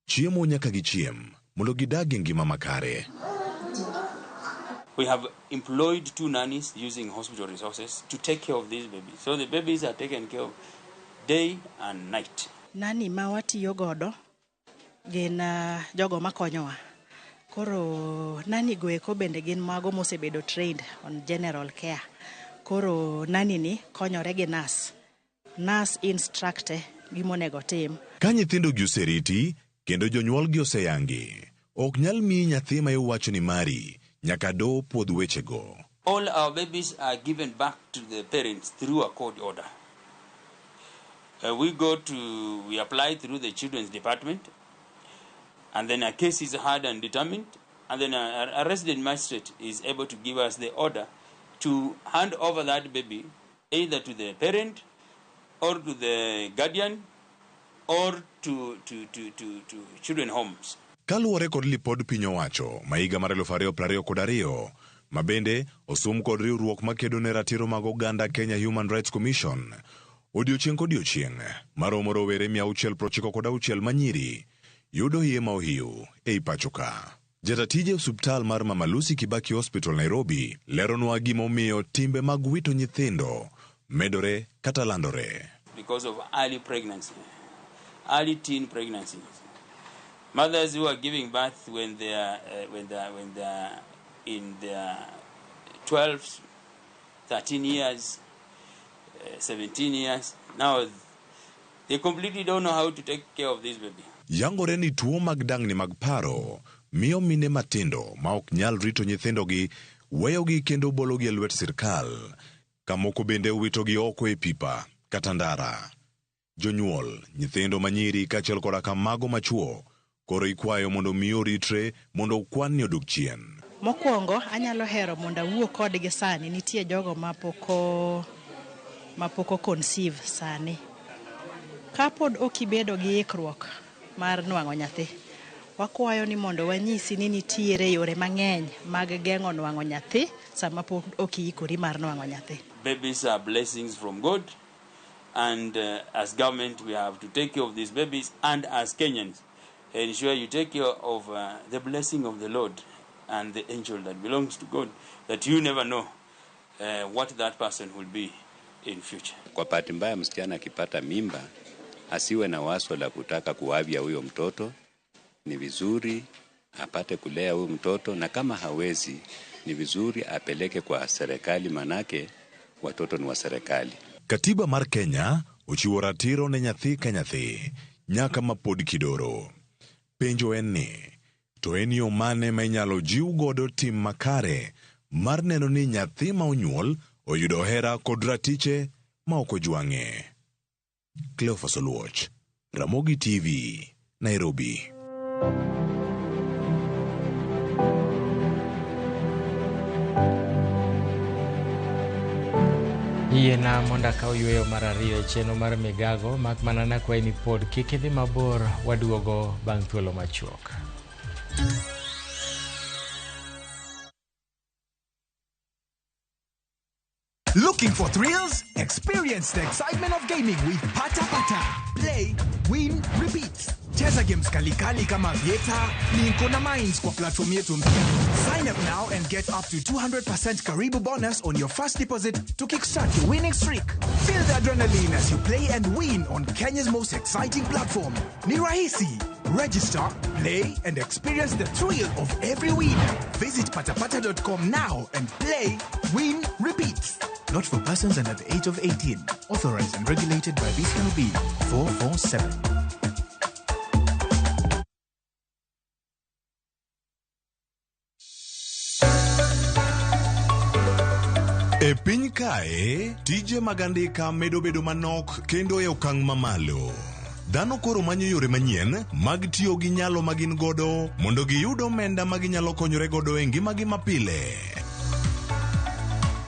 Chiemo nyaka gichiem mondo gidag e ngima makare. We have employed two nannies using hospital resources to take care of these babies. So the babies are taken care of day and night. Nanny ma watiyo godo gin jogo makonyowa. Koro nanny go eko bende gin mago mosebedo trained on general care. Koro nanny ni konyore gi nurse. Nurse instruct-e gimonego otim. Ka nyithindo gi oseriti kendo jonyuolgi oseyangi, ok nyal miyi nyathi ma iwacho ni mari nyaka doho puodh wechego. All our babies are given back to the parents through a court order. We apply through the children's department, and then a case is heard and determined, and then a resident magistrate is able to give us the order to hand over that baby either to the parent or to the guardian or to children homes. Kaluwore kod lipod piny owacho ma higa mar 2022 ma bende osum kod riwruok makedo ne ratiro mag oganda Kenya Human Rights Commission, odiochieng' kodiochieng' maromo rowere 696 manyiri yudo iye ma ohiu ei pacho ka. Jatatije e osuptal mar Mama Lucy Kibaki Hospital Nairobi leronwa gimomiyo timbe mag wito nyithindo medore kata landore. Because of early pregnancy, early teen pregnancies. Mothers who are giving birth when they are in their 12, 13 years, 17 years, now they completely don't know how to take care of this baby. Yangore ni tuo mag dangni mag paro miyo mine matindo ma ok nyal rito nyithindogi weyogi kendo bologi e lwet sirkal kamoko bende witogi oko e pipa kata ndara. Jonyuol, nyithindo manyiri kaachiel koda ka mago machuo koro ikwayo mondo mi oritre mondo kwan ni odog chien. Mokwongo anyalo hero mondo awuo kodgi sani nitie jogo mapok o conceive sani. Kapod ok ibedo gi ikruok mar nwang'o nyathi, wakwayo ni mondo wanyisi ni nitiere yore mang'eny mag geng'o nwang'o nyathi sama pod ok iikori mar nwang'o nyathi. Babies are blessings from God, and as government we have to take care of these babies, and as Kenyans, ensure you take care of the blessing of the Lord and the angel that belongs to God, that you never know what that person will be in future. Kwa bahati mbaya, msichana akipata mimba asiwe na wazo la kutaka kuavya huyo mtoto. Ni vizuri apate kulea huyo mtoto, na kama hawezi, ni vizuri apeleke kwa serikali, manake watoto ni wa serikali. Katiba mar Kenya ochiwo ratiro ne nyathi ka nyathi nyaka ma pod kidoro. Penjo en ni, to en yo mane ma inyalo jiw godo tim makare mar neno ni nyathi ma onyuol oyudo hera kod ratiche ma ok ojwang'e? Cleophas Oluoch, Ramogi TV, Nairobi. Yiena mondo akaw yweyo mar ariyo e chenro mar migago mak mana nakwayi ni pod kik idhi mabor waduogo bang' thuolo machuok. Looking for thrills? Experience the excitement of gaming with Pata Pata. Play, win, repeat. Cheza games kalikali kama Vieta, Linko na Mines kwa platform yetu mpya. Sign up now and get up to 200% Karibu bonus on your first deposit to kickstart your winning streak. Feel the adrenaline as you play and win on Kenya's most exciting platform. Ni rahisi. Register, play, and experience the thrill of every win. Visit patapata.com now and play, win, repeat. Not for persons under the age of 18. Authorized and regulated by BCLB 447. E piny kae, tije mag andika medo bedo manok kendo e okang' mamalo. Dhano koro manyo yore manyien mag tiyo gi nyalo ma gin godo mondo giyud omenda ma ginyalo konyore godo e ngimagi mapile.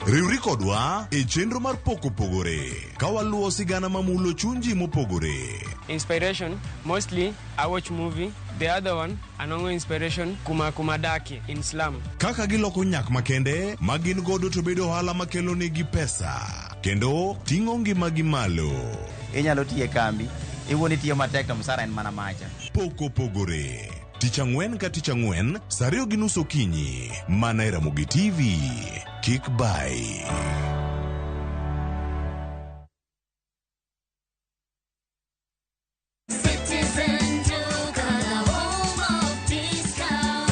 Riwri kodwa e chenro mar Pok Opogore ka waluwo sigana mamulo chuny ji mopogore. Inspiration, mostly I watch movie. The other one, anongo inspiration kuma kumadaki in slum. Kaka giloko nyak makende ma gin godo to bedo ohala makelo negi pesa kendo ting'o ngimagi malo. Inyalo tiyo e kambi, iwuon itiyo matek to msara en mana macha. Pok Opogore. Tich ang'wen ka tich ang'wen, sa 2:30 okinyi, mana e Ramogi TV. Kik bai. Citizen Duka, the home of discount.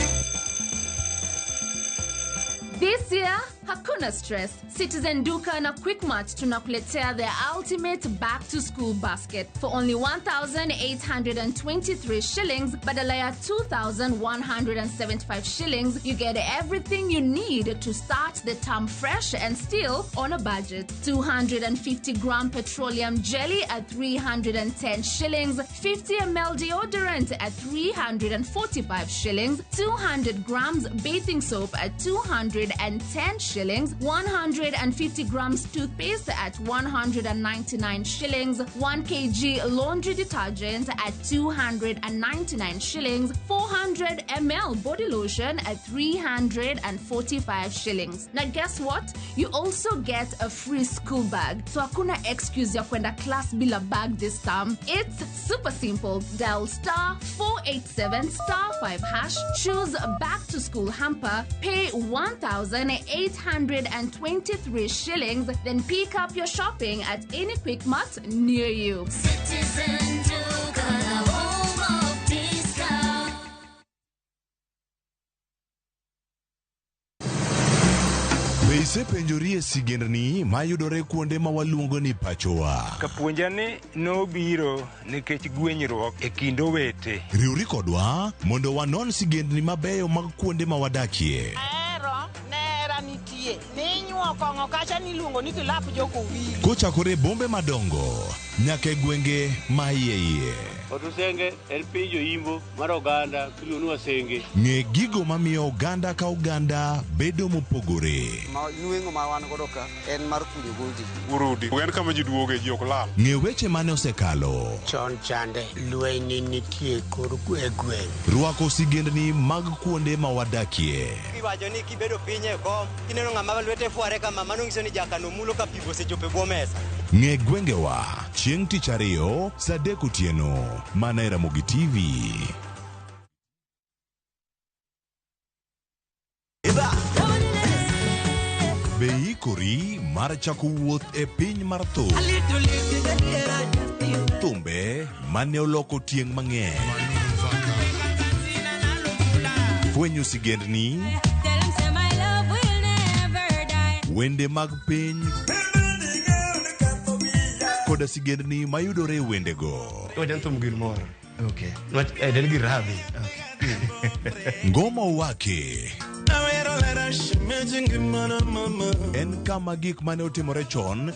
This year, hakuna stress. Citizen Duka na Quickmart tunakuletea the ultimate back to school basket for only 1,823 shillings badala ya 2,175 shillings. You get everything you need to start the term fresh and still on a budget. 250 gram petroleum jelly at 310 shillings, 50 ml deodorant at 345 shillings, 200 grams bathing soap at 210 shillings. shillings, 150 grams toothpaste at 199 shillings, 1 kg laundry detergent at 299 shillings, 400 ml body lotion at 345 shillings. Now guess what? You also get a free school bag. So hakuna excuse ya kwenda class bila bag this term. It's super simple. Dial star 487 star 5 hash, choose back to school hamper, pay 1,823 shillings, then pick up your shopping at any Quick Mart near you. Citizen Duka, the home of discount. Be isepenjori e sigendni mayudore kuonde ma waluongo ni pachowa? Kapuonja ni nobiro nikech gwenyruok e kind owete. Riwri kodwa mondo wanon sigendni mabeyo mag kuonde ma wadakie. Ahero nera nitie ninyuo kong'o kacha niluongo ni kilap jokowili. Kochakore e bombe madongo nyaka e gwenge ma iye iye. Otusenge en piny joimbo mar oganda miluongo ni Wasenge. Ng'e gigo mamiyo oganda ka oganda bedo mopogore. Ma nweng'o ma wan godo ka en mar kunyo gondi. Urudi en kama ji duoge ji ok lal. Ng'e weche mane osekalo. Chon chande lweny nitie kor e gweng'. Rwako sigendni mag kuonde ma wadakie. Iwacho ni kibedo piny e kom kineno ng'ama lwete fware kama mano nyiso ni jakano mulo ka pi osechopo e bwo mesa. Ng'e gwengewa chieng' tich ariyo saa 3 otieno mana e Ramogi TV. Be iikori mar chako wuoth e piny mar thum? Thumbe mane oloko tieng' mang'eny. Fwenyo sigendni, wende mag piny koda sigendni mayudore e wendego. Wajan thum gir moro. Okay. Nwach en gir rabi. Ngoma Owake en kama gik mane otimore chon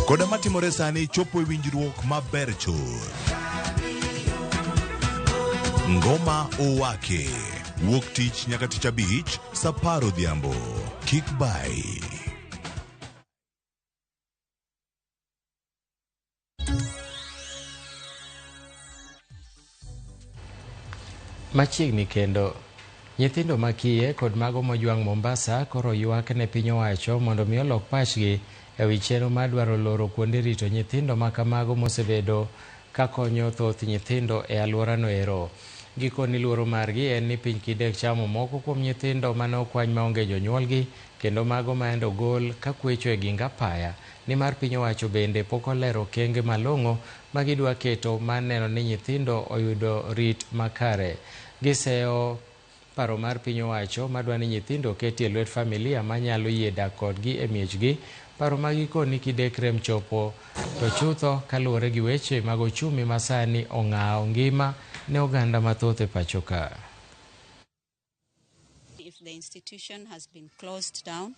koda matimore sani chopo e winjruok maber chuth. Ngoma Owake wuok tich nyaka tich abich saa 10 odhiambo. Kik bai. Machiegni kendo, nyithindo makiye kod mago mojwang' Mombasa koro ywak ne piny owacho mondo mi olok pachgi e wi chenro mar dwaro loro kuonde rito nyithindo makamago mosebedo kakonyo thoth nyithindo e alworano ero. Gikoni luoro margi en ni piny kidek chamo moko kuom nyithindo mane okwany maonge jonyuolgi kendo mago maendo gol kakwecho e ging apaya nimar piny owacho bende pok olero okenge malong'o ma gidwa keto mar neno ni nyithindo oyudo rit makare. Giseyo paro mar piny owacho madwa ni nyithindo oketi e lwet familia manyalo yie dak kodgi e miechgi. Paro ma gikoni kidek rem chopo to chutho kaluwore gi weche mag ochumi masani ong'awo ngima ne oganda mathoth e pacho ka. If the institution has been closed down,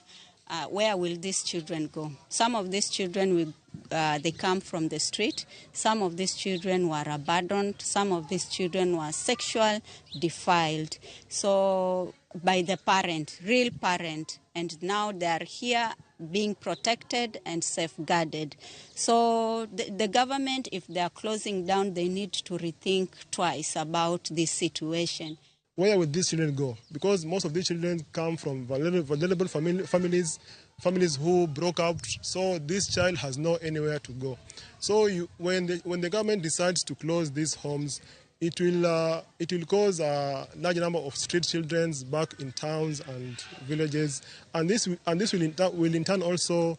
where will these children go? Some of these children will, they come from the street. Some of these children were abandoned. Some of these children were sexually defiled. So by the parent, real parent, and now they are here being protected and safeguarded. So the government, if they are closing down, they need to rethink twice about this situation. Where will these children go? Because most of these children come from vulnerable families, families who broke up. So this child has no anywhere to go. So when the government decides to close these homes, it will cause a large number of street children back in towns and villages, and this will in turn also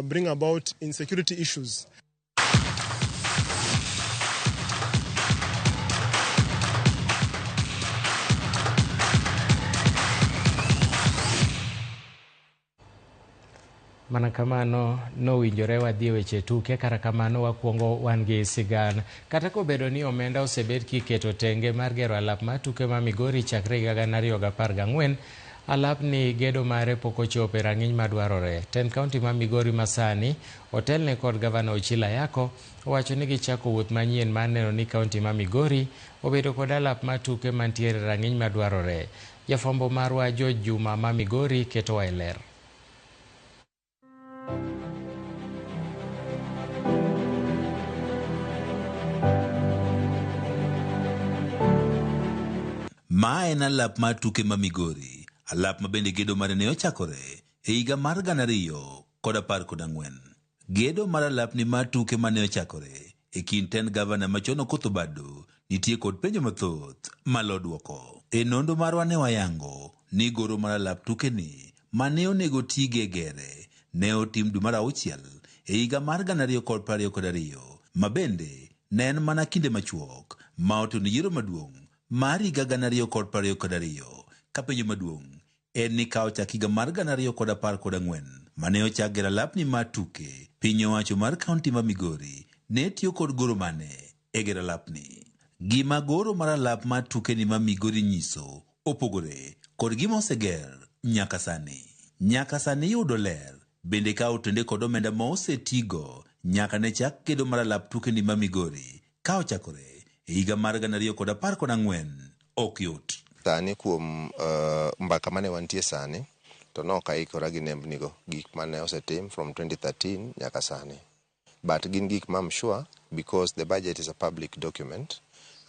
bring about insecurity issues. Mana kamano nowinjore wadhi e weche tuke, kata kamano wakwongo wan gi sigana. Kata kobedo ni omenda osebed kiketo tenge mar gero alap mar tuke ma Migori chakre higa 2014, alap ni gedo mare pok ochopo e rang'iny madwarore. Tend kaunti ma Migori masani otelne kod gavana Ochila Ayako owacho ni gichako wuoth manyien mar neno ni kaunti ma Migori obedo kod alap mar tuke mantiere e rang'iny madwarore. Jafwambo marwa George Juma ma Migori ketowa e ler. Ma en alap mar tuke ma Migori, alap ma bende gedo mare ne ochakore e higa mar 2014. Gedo mar alapni mar tuke mane ochakore e kind tend gavana machon Okoth Obado nitie kod penjo mathoth malo duoko. E nonro marwa ne wayango ni goro mar alap tuke ni mane onego tige e gere ne otim dwe mar auchiel e higa mar 2022 ma bende ne en mana kinde machuok ma otelo yiero maduong' mar higa 2022 ka penjo maduong' en ni ka ochak higa mar 2014 mane ochak gero alapni mar tuke, piny owacho mar kaunti ma Migori ne tiyo kod goro mane e gero alapni. Gima goro mar alap mar tuke ni ma Migori nyiso opogore kod gima oseger nyaka sani. Nyaka sani yudo ler bende ka otende kod omenda ma osetigo nyaka ne chak gedo mar alap tuke ni ma Migori ka ochakore e higa mar 2014 ok yot. Sani kuom mbaka mane wantie sani to nok aikora gi nembnigo gik mane osetim from 2013 nyaka sani, but gin gik ma I'm sure because the budget is a public document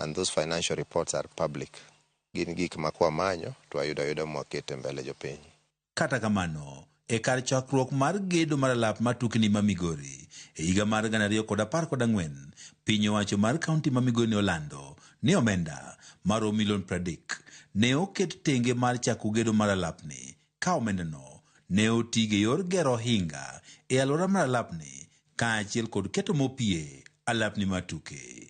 and those financial reports are public, gin gik ma kwamanyo to wayudo ayuda mwakete mbele jopiny. Kata kamano, e kar chakruok mar gedo mar alap mar tukni ma Migori e higa mar 2014, piny owacho mar kaunti ma Migori ne olando ni omenda maromo milion 30 ne oket tenge mar chako gedo mar alapni, ka omendano ne otigo e yor gero ohinga e alwora mar alapni kaachiel kod keto mopie alapni mar tuke.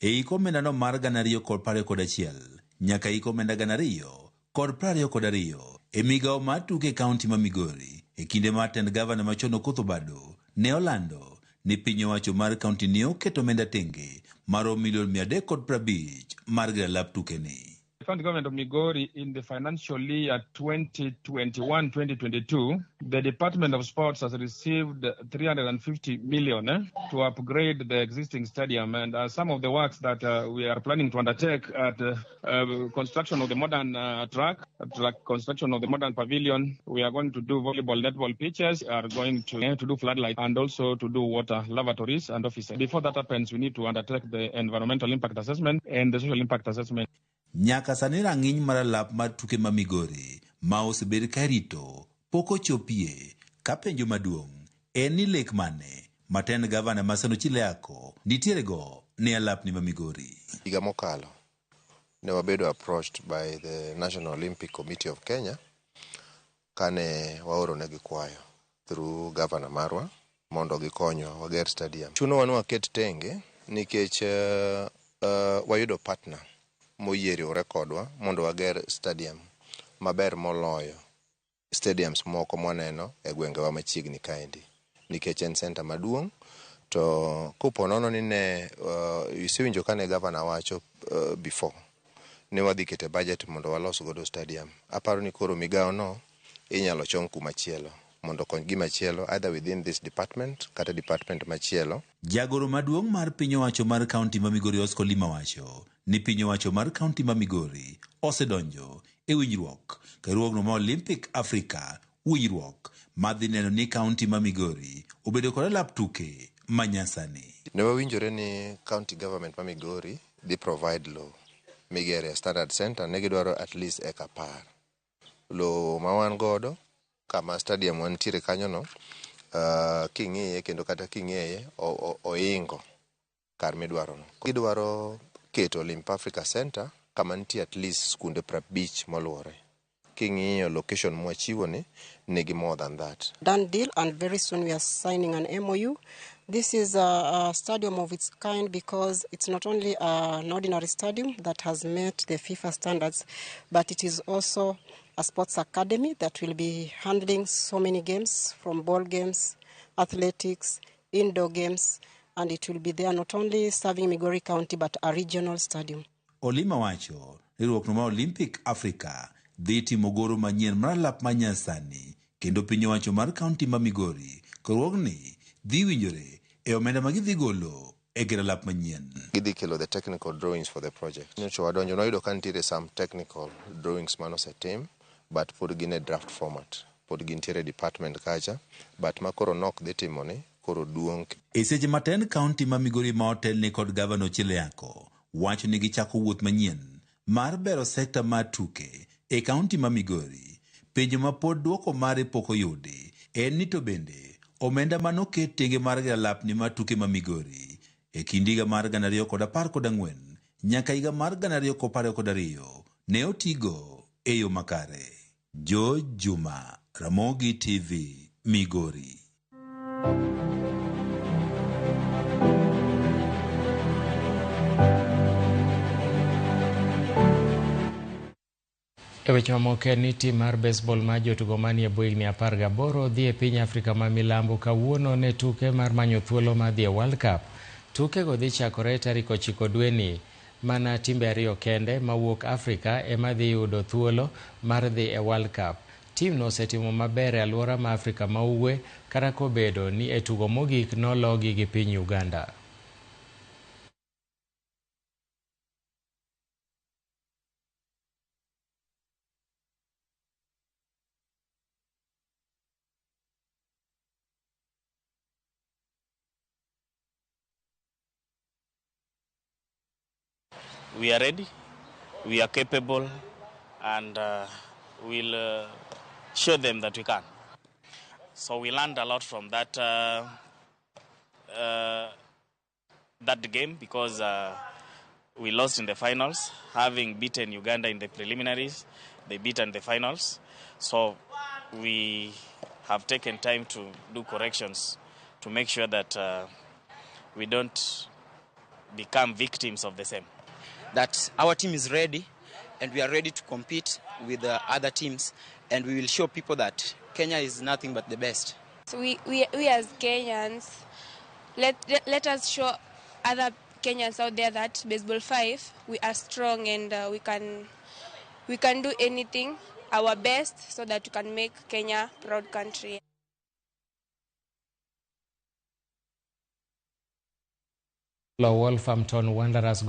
E hik omendano mar 2021 nyaka hik omenda 2022 e migawo mar tuke e kaunti ma Migori e kinde mar tend gavana machon Okoth Obado ne olando ni piny owacho mar kaunti ne oketo omenda tenge maromo milion 350 mar gero alap tuke ni. The county government of Migori in the financial year 2021-2022, the Department of Sports has received 350 million to upgrade the existing stadium, and some of the works that we are planning to undertake at construction of the modern track, construction of the modern pavilion. We are going to do volleyball, netball pitches, are going to do floodlight, and also to do water lavatories and offices. Before that happens, we need to undertake the environmental impact assessment and the social impact assessment. Nyaka sani rang'iny mar alap mar tuke ma Migori ma osebed ka rito pok ochopie, ka penjo maduong' en ni lek mane ma tend gavana Maseno Chileako nitiere go ne alapni ma Migori. Higa mokalo ne wabedo approached by the National Olympic Committee of Kenya kane waoro negi kwayo through governor marwa mondo gikonywa wager stadium. Chunowa ni waket tenge nikech wayudo partner moyie riwore kodwa mondo wager stadium maber moloyo stadiums moko mwaneno e gwengewa machiegni kaendi, nikech en center maduong'. To kopo nono ni ne isewinjo kane governor wacho before ni wadhi kete budget mondo walos godo stadium, aparo ni koro migawo no inyalo chom kumachielo mondo okony gimachielo either within this department kata department machielo. Jagoro maduong' mar piny owacho mar kaunti ma Migori Oscar Lima wacho ni piny owacho mar kaunti ma Migori osedonjo e winjruok ka riwruogno ma Olympic Africa, winjruok madhi neno ni kaunti ma Migori obedo kod alap tuke manyasani. Ne wawinjore ni county government ma Migori dhi provide lowo migere standard center, ne gidwaro at least eka 10. Lowo ma wan godo kama stadium wantiere kanyono, king'iye kendo kata king'eye oingo kar midwarono. Gidwaro keto Olymp Africa Center kama nitie at least skunde 50 moluore. King'iyo location mwachiwo ni nigi more than that. Done deal, and very soon we are signing an MOU. This is a stadium of its kind because it's not only an ordinary stadium that has met the FIFA standards, but it is also a sports academy that will be handling so many games, from ball games, athletics, indoor games, and it will be there not only serving Migori County but a regional stadium. Olima wacho ni riwruokno mar Olympic Africa dhi timo goro manyien mar alap manyasani kendo piny owacho mar kaunti ma Migori riwruogni dhi winjore e omenda ma gidhi golo e gero alap manyien. Gidhi kelo the technical drawings for the project. Nyocha wadonjo nwayudo ka nitiere some technical drawings manosetim but pod gin e draft format. Pod gintiere e department kacha but ma koro nok dhi timo ni koro duong' E seche ma tend kaunti ma Migori ma otelne kod gavana Ochieng Yako wacho ni gichako wuoth manyien mar bero sekta mar tuke e kaunti ma Migori, penjo ma pod duoko mare pok oyudi en ni to bende omenda manoket tenge mar gero alapni mar tuke ma Migori e kind higa mar 2014 nyaka higa mar 2022 ne otigo e yo makare. George Juma, Ramogi TV, Migori. E weche mamoko en ni tim mar baseball mar jotugo manie bwo higni 18 dhi e piny Afrika ma milambo kawuono ne tuke mar manyo thuolo mar dhi e World Cup. Tukego dhi chakore tarik 9 dweni. Mana timbe ariyo kende mawuok Afrika ema dhi yudo thuolo mar dhi e World Cup. Timno osetimo maber e alwora ma Afrika ma Ugwe kata kobedo ni e tugo mogik nologi gi piny Uganda. We are ready, we are capable, and we'll show them that we can. So we learned a lot from that game because we lost in the finals, having beaten Uganda in the preliminaries, they beat in the finals. So we have taken time to do corrections to make sure that we don't become victims of the same. That our team is ready and we are ready to compete with the other teams, and we will show people that Kenya is nothing but the best. So we as Kenyans, let us show other Kenyans out there that Baseball 5, we are strong and we can do anything, our best, so that we can make Kenya a proud country. Wolverhampton Wanderers.